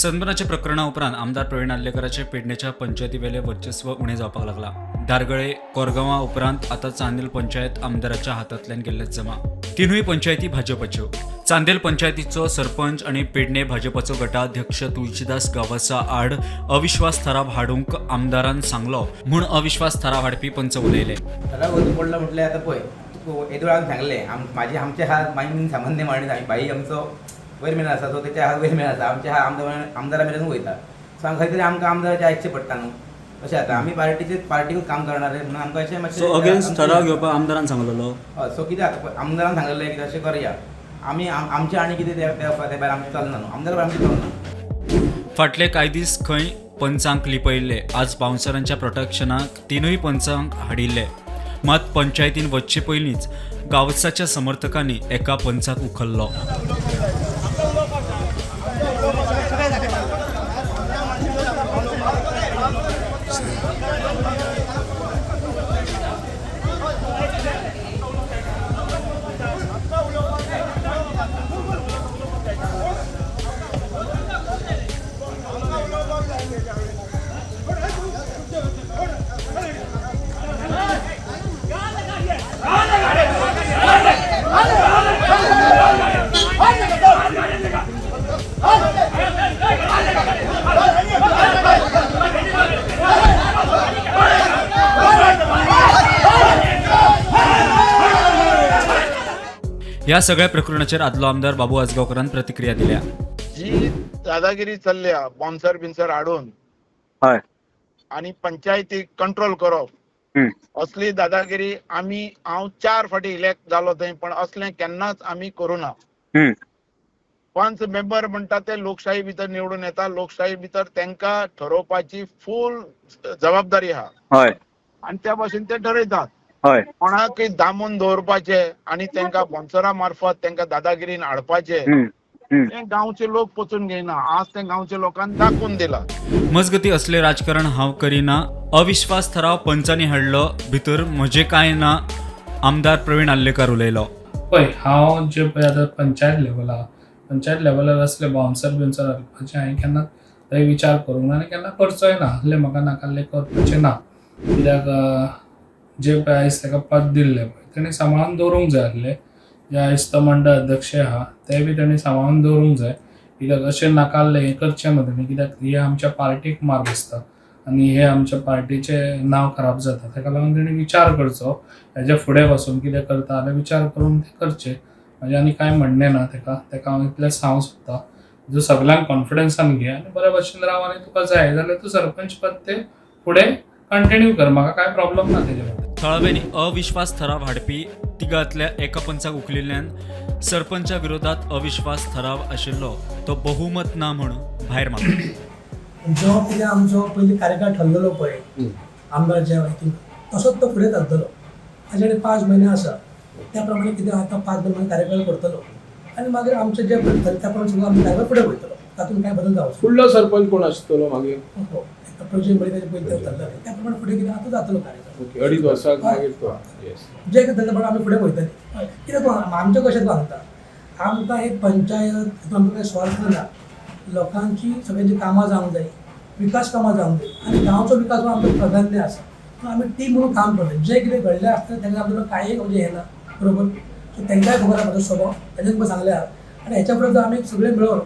सनबर्नाच्या प्रकरणा उपरांत आमदार प्रवीण आर्लेकराचे पेडणेच्या पंचायतीवेले वर्चस्व उणें जावपाक लागला. धारगळे कोरगांवा उपरांत आतां चांदेल पंचायत आमदाराच्या हातांतल्यान गेल्ले जमा. तिनूय पंचायती भाजपाच्यो. चांदेल पंचायतीचो सरपंच आनी पेडणे भाजपाचो गटाध्यक्ष तुळशीदास गांवसा आड अविश्वास थाराव हाडूंक आमदारान सांगलो म्हूण अविश्वास थाराव हाडपी पंच उलयले. ठराव वचून पडलो म्हटल्यार आतां पळय तुका येदोळ हांवें सांगलें म्हाजे आमचे हात मागीर सामान्य माणीस आमी भाई आमचो वयर मेरेन आसा, सो तेच्या हात वयर मेरेन आसा, आमच्या हात आमदारा मेरेन वयता. सो खंय तरी आमकां आमदाराचें आयकचें पडटा न्हू. अशें जाता, आमी पार्टीकूच काम करणारे म्हणून आमकां अशें मातशें सो अगेन्स्ट ठराव घेवपाक आमदारान सांगलेलो. हय, सो कितें जाता पळय, आमदारान सांगलेलें कितें अशें करया आमी, आमचें आनी कितें त्या भायर आमचें चलना न्हू, आमदारा भायर आमचें चलना. फाटले कांय दीस खंय पंचांक लिपयिल्ले, आज बाउन्सरांच्या प्रोटेक्शनाक तिनूय पंचांक हाडिल्ले. मात पंचायतीन वचचे पयलींच गांवसाच्या समर्थकांनी एका पंचाक उखल्लो. ह्या सगळ्या प्रकरणाचेर आदलो आमदार बाबू आजगांवकरान प्रतिक्रिया दिल्या. जी दादागिरी चल्ल्या बाउन्सर बिन्सर हाडून हय आणि पंचायतीक कंट्रोल करप, असली दादागिरी आमी, हांव 4 फाटी इलेक्ट जालो थंय, पण असलें केन्नाच आमी करूं ना. पंच मेंबर म्हणटा ते लोकशाही भितर निवडून येता, लोकशाही भितर तांकां ठरोवपाची फूल जबाबदारी आहा हय आनी त्या भाशेन ते ठरयतात. हय कोणाकय दामून दवरपाचे आनी तांकां बाउन्सरा मार्फत तांकां दादागिरीन हाडपाचे ते गांवचे लोक पचून घेयना. आज ते गांवच्या लोकांक दाखोवन दिला. मजगती असले राजकारण हांव करिना, अविश्वास थाराव पंचांनी हाडलो, भितर म्हजें कांय ना, आमदार प्रवीण आर्लेकर उलयलो. पळय, हांव जे पळय आतां पंचायत लेवलार, पंचायत लेवलार असले बाउन्सर बिन्सर हाडपाचें हांवें केन्ना थंय विचार करूंक ना आनी केन्ना करचोय ना. असलें म्हाका नाकाल्लें करपाचें ना, कित्याक जे पळय आयज ताका पद दिल्लें पळय तेणी सांबाळून दवरूंक जाय आसलें. जे आयज तो मंडळ अध्यक्ष आहा ते बी तेणी सांबाळून दवरूंक जाय, कित्याक अशें नाकाल्लें हें करचें न्हू तेणी, कित्याक हें आमच्या पार्टीक मार बसता आनी हें आमच्या पार्टीचें नांव खराब जाता. ताका लागून तेणी विचार करचो, हेज्या फुडें पासून कितें करता जाल्यार विचार करून तें करचें. म्हाजें आनी कांय म्हणणें ना तेका. तेका हांव इतलेंच सांगूंक सोदता, जो सगल्यांक कॉन्फिडन्सान घे आनी बऱ्या भशेन राव आनी तुका जाय जाल्यार तूं सरपंच पद तें फुडें कंटिन्यू कर, म्हाका कांय प्रॉब्लम ना तेजे बद्दल. थळाव्यांनी अविश्वास थाराव हाडपी तिगांतल्या एका पंचाक उखलिल्ल्यान सरपंचा विरोधात अविश्वास थाराव आशिल्लो तो बहुमत ना म्हूण भायर मारलो. जो कितें आमचो पयलीं कार्यकाळ ठरलेलो पळय आमदारच्या हितून, तसोच तो फुडें चलतलो. ताजे आनी 5 म्हयने आसा, त्या प्रमाणे कितें आतां 5 म्हयने कार्यकाळ करतलो आनी मागीर आमचें जें ठरता त्या प्रमाणे सगळो आमचो कार्यकाळ फुडें वयतलो, तातूंत कांय बदल जावचो. फुडलो सरपंच कोण आसतलो मागीर? हो, प्रोजेक्ट पळय पयलीं ते ठरलेलें त्या प्रमाणे फुडें कितें आतां जातलो कार्यकाळ. ओके, 2.5 वर्साक मागीर तो. येस, जें कितें जाता आमी फुडें वयतली. कितें तूं आमचें कशें तूं सांगता, आमकां एक पंचायत हितून आमकां कांय स्वार्थ ना, लोकांची सगळ्यांची कामां जावंक जाय, विकास कामां जावंक जाय आनी गांवचो विकास हो आमचो प्राधान्य आसा. पूण आमी टीम म्हणून काम करता. जें कितें घडलें आसता तांकां आमचो कांय म्हणजे हें ना, बरोबर. सो तांकांय खबर आसा म्हजो स्वभाव, तांच्यान तुमकां सांगलें आहा. आनी हेच्या फुडें आमी सगळे मेळून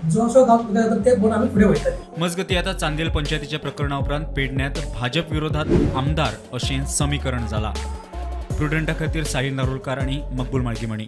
जसो गांवचो विकास जाता ते पळोवन आमी फुडें वयतले. मजगती आता चांदेल पंचायतीच्या प्रकरणा उपरांत पेडण्यात भाजप विरोधात आमदार अशें समीकरण जाला. प्रुडंटा खातीर साहिल नारुलकार आनी मकबूल माळगीमणी.